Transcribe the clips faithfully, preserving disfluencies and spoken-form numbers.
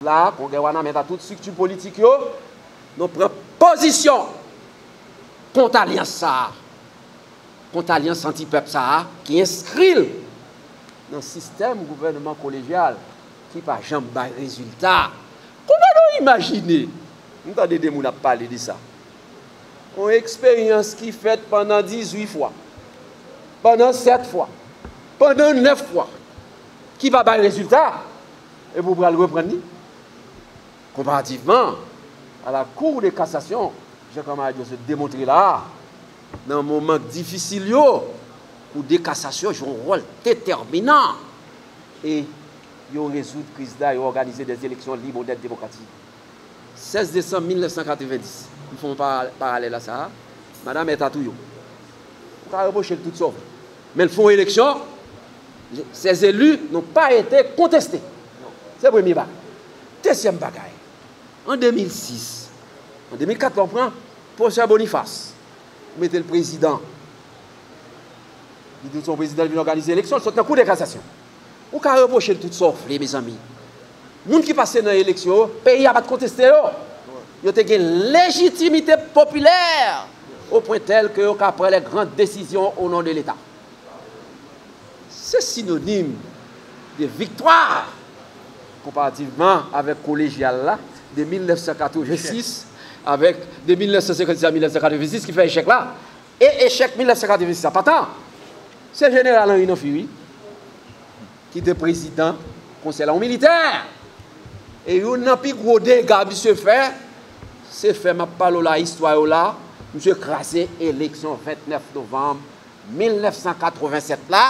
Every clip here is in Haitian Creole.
la, Kongrè Wanament a tout estrikti politik yo, nou pran pozisyon kont alyans sa a, kont alyans anti-pèp sa a ki enskri l nan sistèm gouvènman kolejyal ki pa janm bay rezilta. Kòman nou imajine, m tande de moun ap pale de sa, yon eksperyans ki fèt pandan dizuit fwa, pandan sèt fwa, pandan nèf fwa, ki pa bay rezilta, epi w pral reprann li. Konparativman a la Cour de cassation, jan kanmarad yo sot demontre la a, nan moman difisil yo, Cour de cassation jwe yon wòl detèminan e yo rezoud kriz la, yo òganize des élections libres, honnêtes, démocratiques. Sèz desanm mil nèf san katrevenndis, m fè yon pa-, paralèl a sa a, Madan Mèt Atouyo. Ou ka repwoche l tout sa w vle. Men l fè yon eleksyon, ces élus n'ont pas été contestés. Se premye bagay. Dezyèm bagay, an de mil sis, an de mil kat, lè w pran Pwofesè Boniface, ou mete l prezidan. Li di w se yon prezidan, li vin òganize eleksyon, l sot nan Kou de kasasyon. Ou ka repwoche l tout sa w vle, mezanmi. Moun ki pase nan eleksyon yo, peyi a pa t konteste yo. Yo te gen lejitimite popilè o pwen tèl ke yo ka pran les grandes décisions au nom de l'État. Se sinonim de viktwa konparativman avèk kolejyal la de mil nèf san katrevensis, avèk de mil nèf san senkannsis a mil nèf san katrevensis ki fè echèk la. E echèk mil nèf san katrevensis la pa t an. Se jeneral Henri Namphy, wi, ki te prezidan konsèy la, yon militè. E youn nan pi gwo dega misye fè, se fè, m ap pale w la, istwa yo la, misye kraze eleksyon vennèf novanm mil nèf san katrevennsèt la,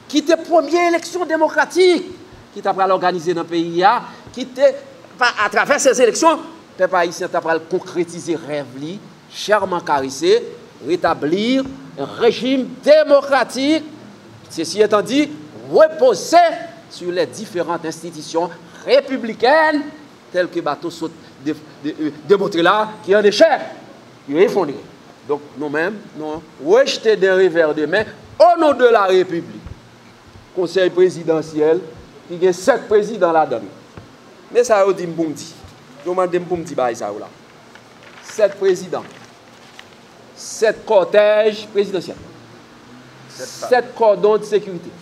ki te premye eleksyon demokratik ki ta pral òganize nan peyi a, ki te, pa, atravè sèz eleksyon, pèp ayisyen ta pral konkretize rèv li, chèrement caressé, rétablir un régime démocratique, ceci étant dit, reposé sur les différentes institutions républicaines, telles que bato sot de, de, euh, demontre la, ki an echèk, yo efondre. Donk, nou menm, nou rejte d'un revers de main, au nom de la République, konsèy prezidansyèl, ki gen sèt prezidan ladan l. Men sa yo di m pou m di. Yo mande m pou m di bagay sa yo la. Sèt prezidan, sèt kòtèj prezidansyèl, sèt kòdon de sekirite,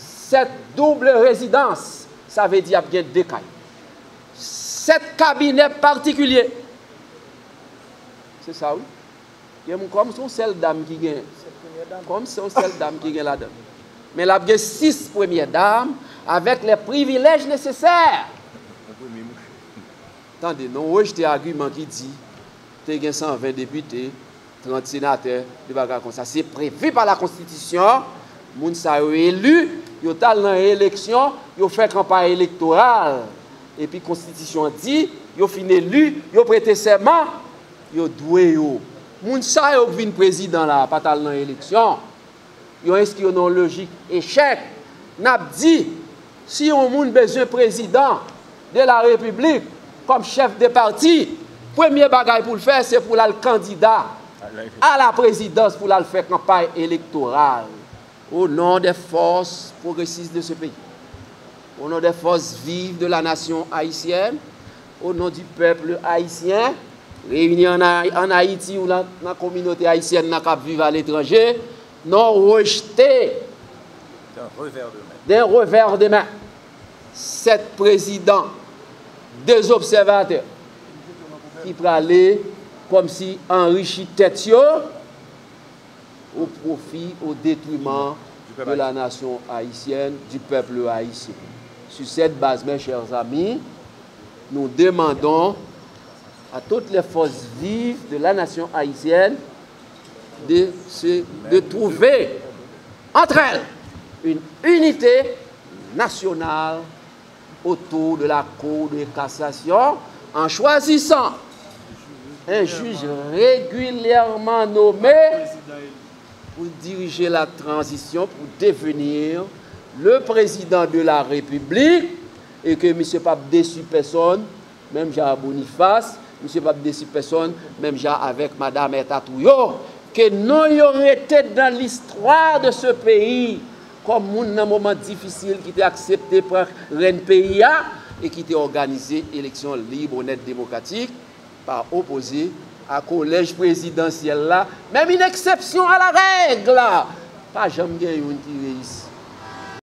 sèt double rezidans, sa vle di ap gen de kay, sèt kabinè patikilye. Se sa, wi. Gen moun, kòm se yon sèl dam ki gen, kòm se yon sèl dam ki gen ladan l. Men l ap gen sis premyè dam avèk lè privilèj nesesè. Tande, nou rejte agiman ki di te gen san ven depite, trant senatè, de bagay konsa. Se previ pa la konstitisyon, moun sa yo eli, yo t al nan eleksyon, yo fè kanpay elektoral. Epi konstitisyon an di, yo fin eli, yo prete sèman, yo dwe yo. Moun sa yo k vin prezidan la a pa t al nan eleksyon. Yo enskri yo nan yon lojik echèk. N ap di, si yon moun bezwen prezidan de la repiblik kòm chèf de pati, premye bagay pou l fè, se pou l al kandida a la prezidans, pou l al fè kanpay elektoral. Au nom des forces progressistes de ce pays, au nom des forces vives de la nation haïtienne, au nom du peuple haïtien, réunis en, Ha- en Haïti ou nan, nan kominote ayisyèn nan k ap viv aletranje, nou rejte d'un revers de main sèt prezidan, de obsèvatè ki prale kòmsi anrichi tèt yo au profit, au détriment de la nation haïtienne, du peuple haïtien. Sur cette base, mes chers amis, nous demandons à toutes les forces vives de la nation haïtienne de se, de trouver entre elles une unité nationale autour de la Cour de cassation en choisissant un juge régulièrement nommé pour diriger la transition pour devenir le président de la République et que misye p ap desi pèsonn, menm jan a Boniface, misye p ap desi pèsonn, menm jan avèk Madan Mèt Atouyo. Ke non yo rete dans l'histoire de ce pays kòm moun nan moman difisil ki te aksepte pran rèn peyi a, e ki te òganize eleksyon lib, onèt, demokratik, pa opoze a kolèj prezidansyèl la, menm une exception à la règle, pa janm gen youn ki reyisi.